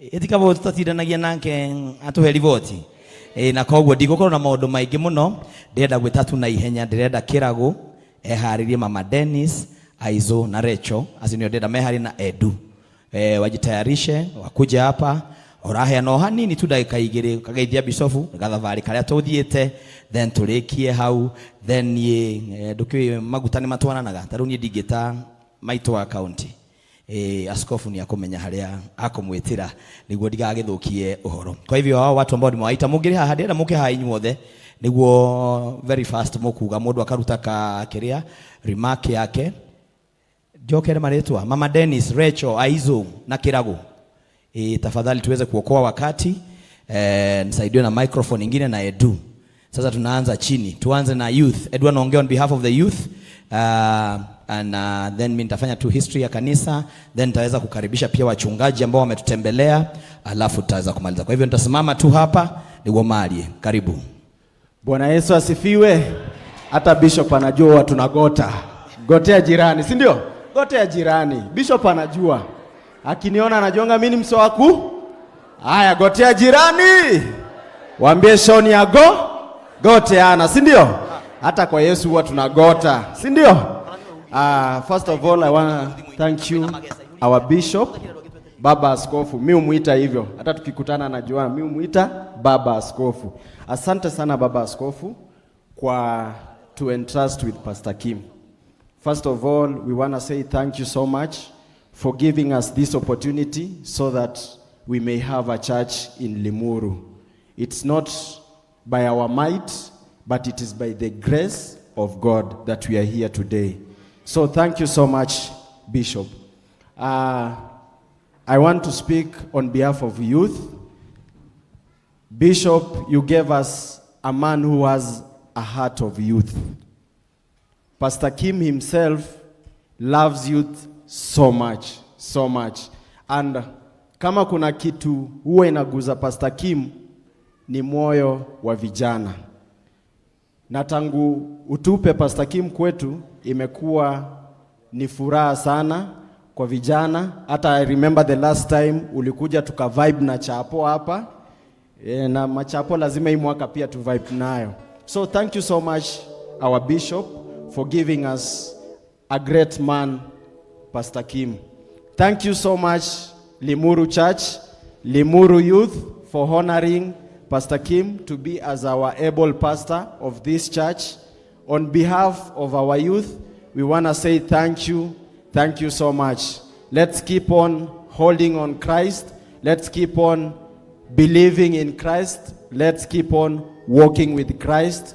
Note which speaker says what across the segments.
Speaker 1: Ĩtikabo tũtatindanagia nake atũhe riboti. Ĩ, na koguo ndigũkorwo na maũndũ maingĩ mũno, ndĩrenda gwĩta tu na ihenya, ndĩrenda Kĩragũ eharĩrie, Mama Dennis, Aizo na Recho, acio nĩo ndĩrenda meharĩrie na Edu. Wajitayarishe wakuja hapa ũraheana o hanini tu ndagĩka 2 ũkageithia bishofu gathabarĩ karĩa tũthiĩte, then tũrĩkie hau, then niĩ ndũkĩũĩ maguta nĩ matwaranaga, ta rĩu niĩ ndingĩta maitũ wa county, askofu nĩ akũmenya harĩa akũmwĩtĩra nĩguo ndigagĩthũkie ũhoro. Kwa hivyo hao watu ambao nimewaita mũngĩrĩ haha, ndĩrenda mũke haha inyuothe nĩguo very fast mũkuga mũndũ akaruta ka kĩrĩa remark yake. Njokere marĩtwa: Mama Dennis, Rachel, Aizo na Kirago. Tafadhali tuweze kuokoa wakati, nisaidiwe na microphone ingine na Edu. Sasa tunaanza chini, tuanze na youth. Edu anaongea on behalf of the youth, and then mimi nitafanya tu history ya kanisa, then nitaweza kukaribisha pia wachungaji ambao wametutembelea, alafu tutaweza kumaliza. Kwa hivyo nitasimama tu hapa niguo marie. Karibu.
Speaker 2: Bwana Yesu asifiwe. Hata bishop anajua huwa tunagota. Gotea jirani, si ndio? Gotea jirani. Bishop anajua. Akiniona anajuanga mimi ni msoaku. Haya, gotea jirani. Waambie shoni ya go goteana, si ndio? Hata kwa Yesu huwa tunagota, si ndio? First of all, I want to thank you, our bishop, Baba Askofu. Mi umuita hivyo, hata tukikutana najua mi umuita Baba Askofu. Asante sana, Baba Askofu, kwa to entrust with Pastor Kim. First of all, we want to say thank you so much for giving us this opportunity so that we may have a church in Limuru. It's not by our might, but it is by the grace of God that we are here today. So thank you so much, Bishop. I want to speak on behalf of youth. Bishop, you gave us a man who has a heart of youth. Pastor Kim himself loves youth so much, so much. And kama kuna kitu huwa inaguza Pastor Kim ni moyo wa vijana. Na tangu utupe Pastor Kim kwetu, imekuwa ni furaha sana kwa vijana. Hata I remember the last time ulikuja tuka vibe na chapo hapa na machapo lazima hii mwaka pia tu vibe nayo. So thank you so much, our bishop, for giving us a great man, Pastor Kim. Thank you so much, Limuru Church, Limuru Youth, for honoring Pastor Kim to be as our able pastor of this church. On behalf of our youth, we want to say thank you. Thank you so much. Let's keep on holding on Christ. Let's keep on believing in Christ. Let's keep on walking with Christ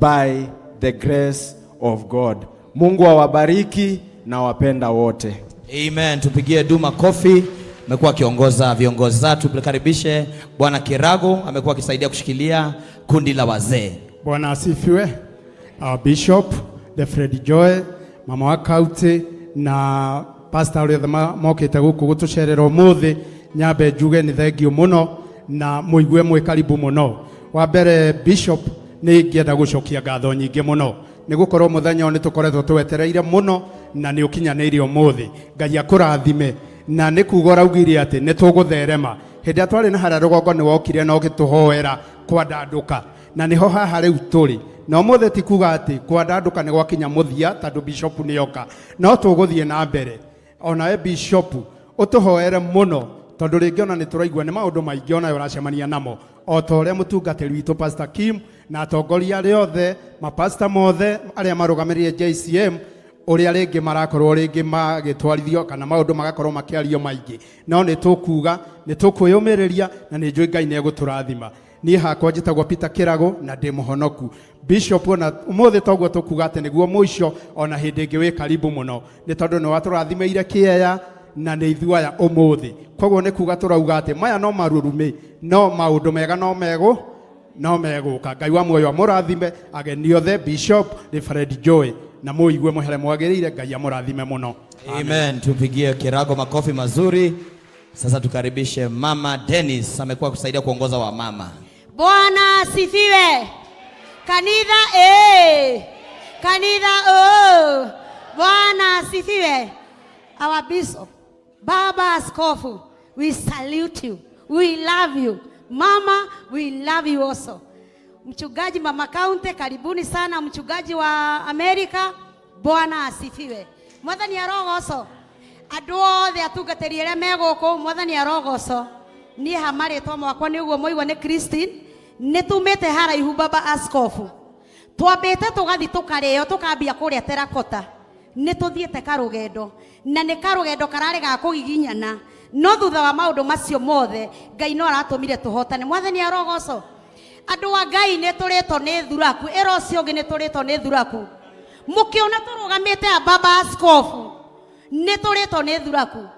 Speaker 2: by the grace of God. Mungu awabariki na wapenda wote.
Speaker 1: Amen. Tupigie Edu makofi. Amekuwa akiongoza viongozi zetu. Tukaribishe Bwana Kirago, amekuwa akisaidia kushikilia kundi la wazee.
Speaker 3: Bwana asifiwe. Our bishop, the Fred Joy, mama wa county na pastor arĩa othe mokĩte gũkũ gũtũcerera ũmũthĩ, nyambe njuge nĩ thengio mũno na mũigue mwĩ karibu mũno. Wa mbere, bishop, nĩ ingĩenda gũcokia ngatho nyingĩ mũno nĩ gũkorwo mũthenya ũyũ nĩ tũkoretwo twetereire mũno na nĩ ũkinyanĩire ũmũthĩ. Ngai akũrathime, na nĩ kuga ũraugire atĩ nĩ tũgũtherema. Hĩndĩ ĩrĩa twarĩ na harĩa rũgongo nĩ wokire na ũgĩtũhoera kwandandũka, na nĩho haha rĩu tũrĩ na ũmũthĩ. Ti kuga atĩ kwandandũka nĩ gwakinya mũthia tondũ bishop nĩ oka, no tũgũthiĩ na mbere. Onawe bishop ũtũhoere mũno tondũ rĩngĩ ona nĩ tũraigua nĩ maũndũ maingĩ onawe ũracemania namo, o ta ũrĩa mũtungatĩri witũ Pastor Kim na atongoria arĩa othe, mapasta mothe arĩa marũgamĩrĩire JCM, ũrĩa rĩngĩ marakorwo rĩngĩ magĩtwarithio kana maũndũ magakorwo makĩario maingĩ, no nĩ tũkuga nĩ tũkwĩyũmĩrĩria na nĩ njũĩ Ngai nĩ egũtũrathima. Niĩ hakwa njĩtagwo Peter Kĩrago na ndĩ mũhonoku. Bishop, ona ũmũthĩ toguo tũkuga atĩ nĩguo mũico, ona hĩndĩ ĩngĩ wĩ karibu mũno nĩ tondũ nĩ watũrathimĩire kĩeya na nĩ ithuĩ aya ũmũthĩ. Koguo nĩ kuga tũrauga atĩ maya no marurumĩ, no maũndũ mega no megũ no megũka. Ngai wa muoyo amũrathime, ageni othe, Bishop Reverend Joy, na mũigue mũhere mwagĩrĩire. Ngai amũrathime mũno.
Speaker 1: Amen. Tupigie Kirago makofi mazuri. Sasa tukaribishe Mama Dennis, amekuwa kusaidia kuongoza wamama.
Speaker 4: Bwana asifiwe. Kanitha eh. Kanitha oh. Bwana asifiwe. Our bishop, Baba Askofu, We salute you, we love you mama, we love you also. Mchungaji mama county, karibuni sana. Mchungaji wa Amerika, Bwana asifiwe. Mwathani arogocwo. Andũ othe atungatĩri arĩa me gũkũ, Mwathani arogocwo. Niĩ ha marĩtwa makwa nĩ ũguo mũigua nĩ Christine. Nĩ tumĩte haraihu, baba askofu. Twambĩte tũgathi tũkarĩo, tũkambia kũrĩa terakota. Nĩ tũthiĩte karũgendo, na nĩ karũgendo kararĩ ga kũgiginyana, no thutha wa maũndũ macio mothe Ngai no aratũmire tũhotane. Mwathani arogocwo. Andũ a Ngai, nĩ tũrĩtwo nĩ thuraku, ĩra ũcio ũngĩ, nĩ tũrĩtwo nĩ thuraku. Mũkĩona tũrũgamĩte a baba askofu, nĩ tũrĩtwo nĩ thuraku.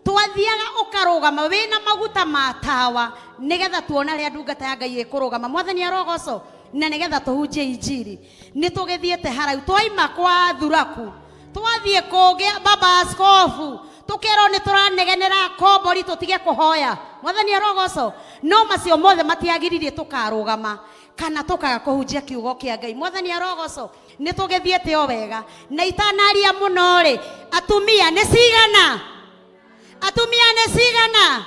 Speaker 4: Twathiaga ũkarũgama wĩna maguta ma tawa nĩgetha tuona rĩa ndungata ya Ngai ĩkũrũgama. Mwathani arogocwo. Na nĩgetha tũhunjie injiri nĩ tũgĩthiĩte haraihu. Twaima kwa thuraku, twathiĩ kũngĩ, baba askofu, tũkerwo nĩ tũranegenera kombori tũtige kũhoya. Mwathani arogocwo. No macio mothe matiagiririe tũkarũgama kana tũkaga kũhunjia kiugo kĩa Ngai. Mwathani arogocwo. Nĩ tũgĩthiĩte o wega. Na itanaria mũno rĩ, atumia nĩ cigana? Atumia nĩ cigana?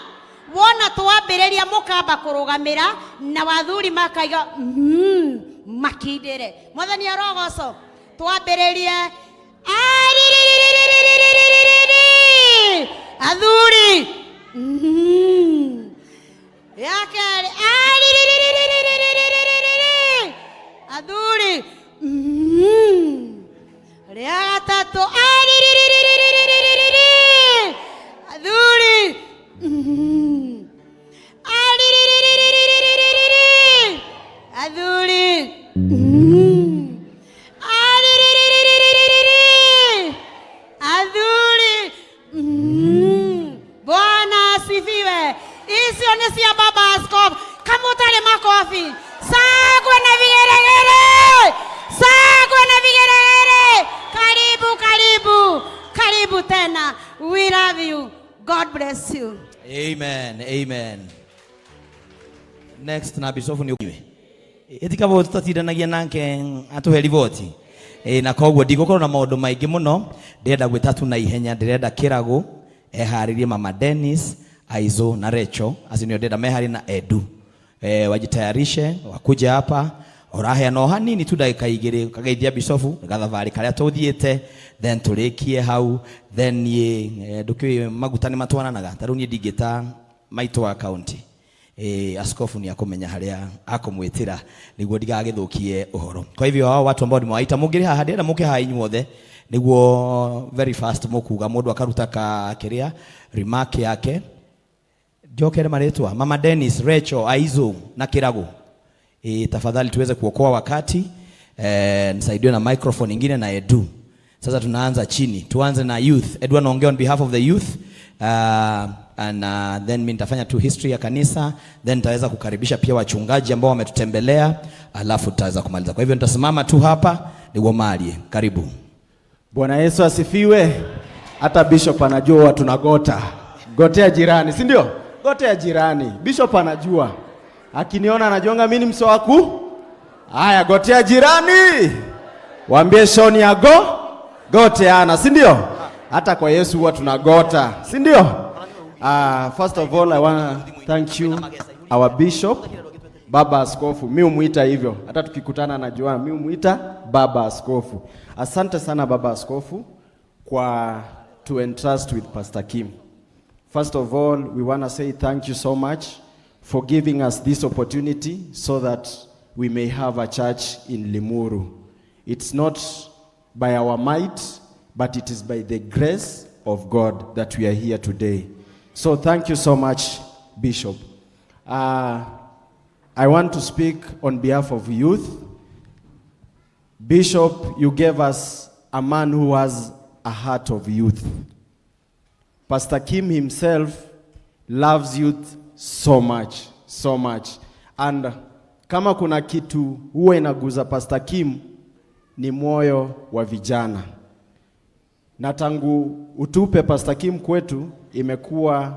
Speaker 4: Wona twambĩrĩria mũkamba kũrũgamĩra na wathuri makaiga makindĩre. Mwathani arogocwo. Twambĩrĩrie. Arĩrĩrĩrĩrĩrĩrĩrĩ. Athuri ya kerĩ. Arĩrĩrĩrĩrĩrĩrĩrĩ. Athuri rĩa gatatũ. Arĩrĩrĩrĩrĩrĩrĩrĩ. Athuri arĩrĩrĩrĩrĩrĩrĩ. Athuri arĩrĩrĩrĩrĩrĩ. Athuri. Bwana asifiwe. Icio nĩ cia baba askofu. Kama utarĩ, makofi, sangwe na vigeregere, sangwe na vigeregere. Karibu, karibu, karibu tena. We love you. God bless you.
Speaker 1: Amen, amen. Next na bishofu nĩ ũkiwe ĩtikabo tũtatindanagia nake atũhe riboti. Ĩ, na koguo ndigũkorwo na maũndũ maingĩ mũno. Ndĩrenda gwĩta tu na ihenya, ndĩrenda Kĩragũ eharĩrie, mama Dennis, Aizo na Recho, acio nĩo ndĩrenda meharĩrie na Edu. Wajitayarishe wakuja hapa, ũraheana o hanini tu ndagĩka 2 ũkageithia bishofu gathabarĩ karĩa tũthiĩte, then tũrĩkie hau. Then niĩ ndũkĩũĩ maguta nĩ matwaranaga, ta rĩu niĩ ndingĩta maitũ wa county, askofu ni akumenya haria akumwitira niguo ndigagithukie uhoro. Kwa hivyo hao watu ambao nimewaita mungiri haha, ndĩrenda muke haha inyuothe niguo very fast mukuga mundu akaruta ka kiria remark yake. Njokere marĩtwa: Mama Dennis, Rachel, Aizo na Kirago. Tafadhali tuweze kuokoa wakati, nisaidiwe na microphone ingine na Edu. Sasa tunaanza chini, tuanze na youth. Edu anaongea on behalf of the youth, and then mimi nitafanya tu history ya kanisa, then nitaweza kukaribisha pia wachungaji ambao wametutembelea, alafu tutaweza kumaliza. Kwa hivyo nitasimama tu hapa niguo malie. Karibu.
Speaker 2: Bwana Yesu asifiwe. Hata bishop anajua huwa tunagota. Gotea jirani, si ndio? Gotea jirani. Bishop anajua. Akiniona anajuanga mimi ni mso waku. Haya, gotea jirani. Waambie shoni ya go goteana, si ndio? Hata kwa Yesu huwa tunagota, si ndio? First of all I want to thank you, our bishop, Baba Askofu. Mi umuita hivyo. Hata tukikutana najua mi umuita Baba Askofu. Asante sana, Baba Askofu, kwa to entrust with Pastor Kim. First of all, we want to say thank you so much for giving us this opportunity so that we may have a church in Limuru. It's not by our might, but it is by the grace of God that we are here today. So thank you so much, Bishop. I want to speak on behalf of youth. Bishop, you gave us a man who has a heart of youth. Pastor Kim himself loves youth so much, so much. And kama kuna kitu huwa inaguza Pastor Kim ni moyo wa vijana. Na tangu utupe Pastor Kim kwetu, imekuwa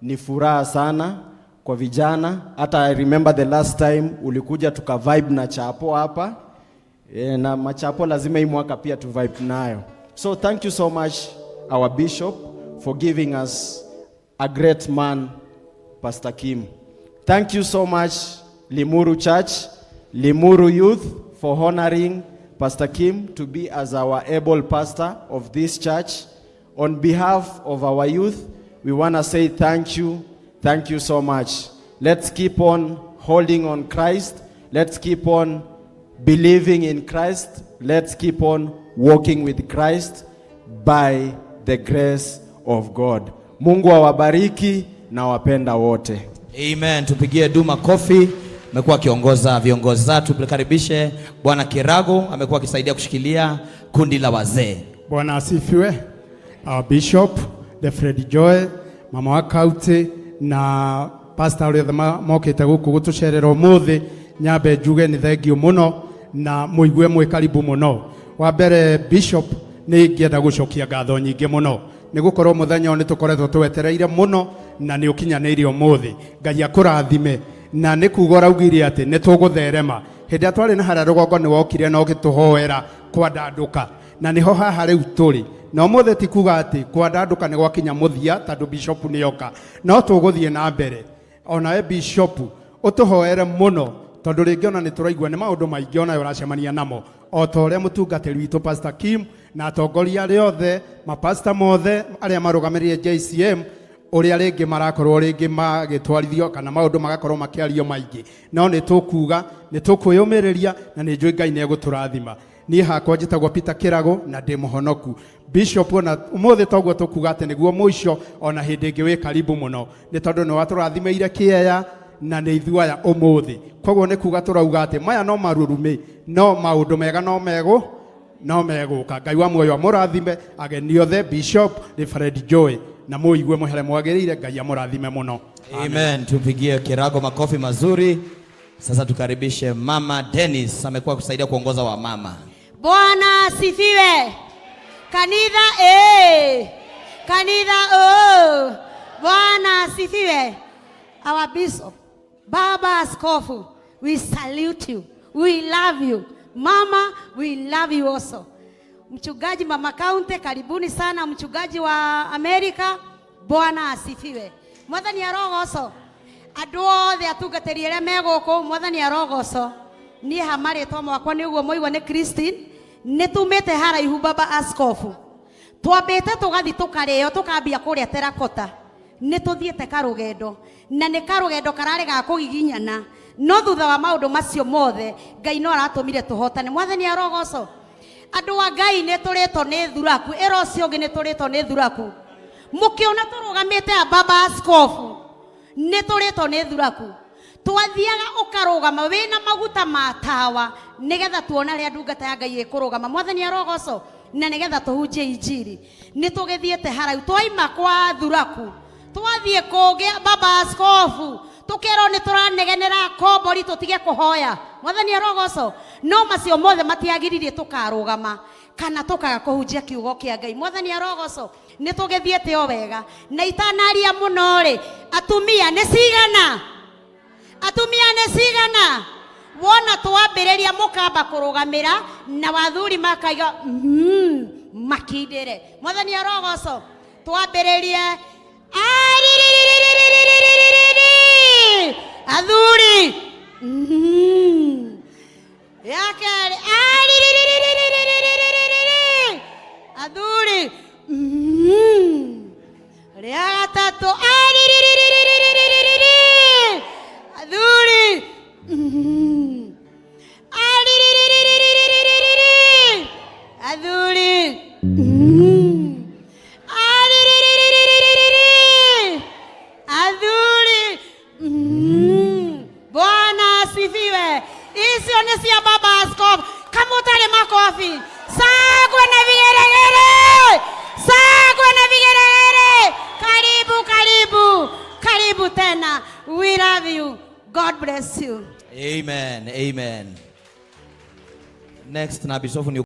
Speaker 2: ni furaha sana kwa vijana. Hata I remember the last time ulikuja tuka vibe na chapo hapa na machapo lazima hii mwaka pia tu vibe nayo. So thank you so much, our bishop, for giving us a a great man, Pastor Kim. Thank you so much, Limuru Church, Limuru Youth, for honoring Pastor Kim to be as our able pastor of this church. On behalf of our youth, we want to say thank you. Thank you so much. Let's keep on holding on Christ. Let's keep on believing in Christ. Let's keep on walking with Christ by the grace of God. Mungu awabariki na wapenda wote.
Speaker 1: Amen. Tupigie du makofi. Amekuwa akiongoza viongozi zetu. Tukaribishe Bwana Kirago, amekuwa akisaidia kushikilia kundi la wazee.
Speaker 3: Bwana asifiwe. Our Bishop, the Fred Joy, mama wa county na pastor arĩa othe mokĩte gũkũ gũtũcerera ũmũthĩ, nyambe njuge nĩ thengio mũno na mũigue mwĩ karibu mũno. Wa mbere Bishop, nĩ ingĩenda gũcokia ngatho nyingĩ mũno nĩ gũkorwo mũthenya ũyũ nĩ tũkoretwo twetereire mũno na nĩ ũkinyanĩire ũmũthĩ. Ngai akũrathime na nĩ kuga ũraugire atĩ nĩ tũgũtherema. Hĩndĩ ĩrĩa twarĩ na harĩa rũgongo nĩ wokire na ũgĩtũhoera kwandandũka na nĩho haha rĩu tũrĩ na ũmũthĩ ti kuga atĩ kwandandũka nĩ gwakinya mũthia tondũ bishop nĩ oka, no tũgũthiĩ na mbere. Onawe bishop ũtũhoere mũno tondũ rĩngĩ ona nĩ tũraigua nĩ maũndũ maingĩ onawe ũracemania namo o ta ũrĩa mũtungatĩri witũ Pastor Kim na atongoria arĩa othe mapasta mothe arĩa marũgamĩrĩire JCM ũrĩa rĩngĩ marakorwo rĩngĩ magĩtwarithio kana maũndũ magakorwo makĩario maingĩ, no nĩ tũkuga nĩ tũkwĩyũmĩrĩria na nĩ njũĩ Ngai nĩ egũtũrathima. Niĩ hakwa njĩtagwo Peter Kĩrago na ndĩ mũhonoku. Bishop, ona ũmũthĩ toguo tũkuga atĩ nĩguo mũico, ona hĩndĩ ĩngĩ wĩ karibu mũno nĩ tondũ nĩ watũrathimĩire kĩeya na nĩ ithuĩ aya ũmũthĩ. Koguo nĩ kuga tũrauga atĩ maya no marurumĩ, no maũndũ mega no megũ no megũka. Ngai wa muoyo amũrathime ageni othe, Bishop Reverend Joy, na mũigue mũhere mwagĩrĩire. Ngai amũrathime mũno.
Speaker 1: Amen. Tupigie Kirago makofi mazuri. Sasa tukaribishe Mama Dennis, amekuwa kusaidia kuongoza wamama.
Speaker 4: Bwana asifiwe. Kanitha eh. Kanitha oh. Bwana asifiwe. Our bishop, Baba Askofu, we salute you. We love you. Mama, we love you also. Mchungaji Mama County, karibuni sana. Mchungaji wa Amerika, Bwana asifiwe. Mwathani arogocwo. Andũ othe atungatĩri arĩa me gũkũ, Mwathani arogocwo. Niĩ ha marĩtwa makwa nĩ ũguo mũigua nĩ Christine. Nĩ tumĩte haraihu Baba Askofu. Twambĩte tũgathi tũkarĩo tũkambia kũrĩa terakota. Nĩ tũthiĩte karũgendo na nĩ karũgendo kararĩ ga kũgiginyana, no thutha wa maũndũ macio mothe Ngai no aratũmire tũhotane. Mwathani arogocwo. Andũ a Ngai, nĩ tũrĩtwo nĩ thuraku, ĩra ũcio ũngĩ nĩ tũrĩtwo nĩ thuraku. Mũkĩona tũrũgamĩte a Baba Askofu, nĩ tũrĩtwo nĩ thuraku. Twathiaga ũkarũgama wĩna maguta ma tawa nĩgetha tuona rĩa ndungata ya Ngai ĩkũrũgama. Mwathani arogocwo. Na nĩgetha tũhunjie injiri nĩ tũgĩthiĩte haraihu. Twaima kwa thuraku twathiĩ kũngĩ, Baba Askofu, tũkerwo nĩ tũranegenera kombori tũtige kũhoya. Mwathani arogocwo. No macio mothe matiagiririe tũkarũgama kana tũkaga kũhunjia kiugo kĩa Ngai. Mwathani arogocwo. Nĩ tũgĩthiĩte o wega na itanaria mũno rĩ, atumia nĩ cigana? Atumia nĩ cigana? Wona twambĩrĩria mũkamba kũrũgamĩra na wathuri makaiga makindĩre. Mwathani arogocwo. Twambĩrĩrie Arĩrĩrĩrĩrĩrĩrĩrĩrĩ. Athuri ya kerĩ Arĩrĩrĩrĩrĩrĩrĩrĩrĩ. Athuri rĩa gatatũ Arĩrĩrĩrĩrĩrĩrĩrĩ. Athuri Arĩrĩrĩrĩrĩrĩrĩrĩ. Athuri Arĩrĩrĩrĩrĩrĩrĩ. Athuri Bwana asifiwe. Icio nĩ cia Baba Askofu. Kamũtarĩ makofi, sangwe na vigeregere, sangwe na vigeregere. Karibu, karibu, karibu tena. We love you. God bless you.
Speaker 1: Amen. Amen. Next na Bishop ni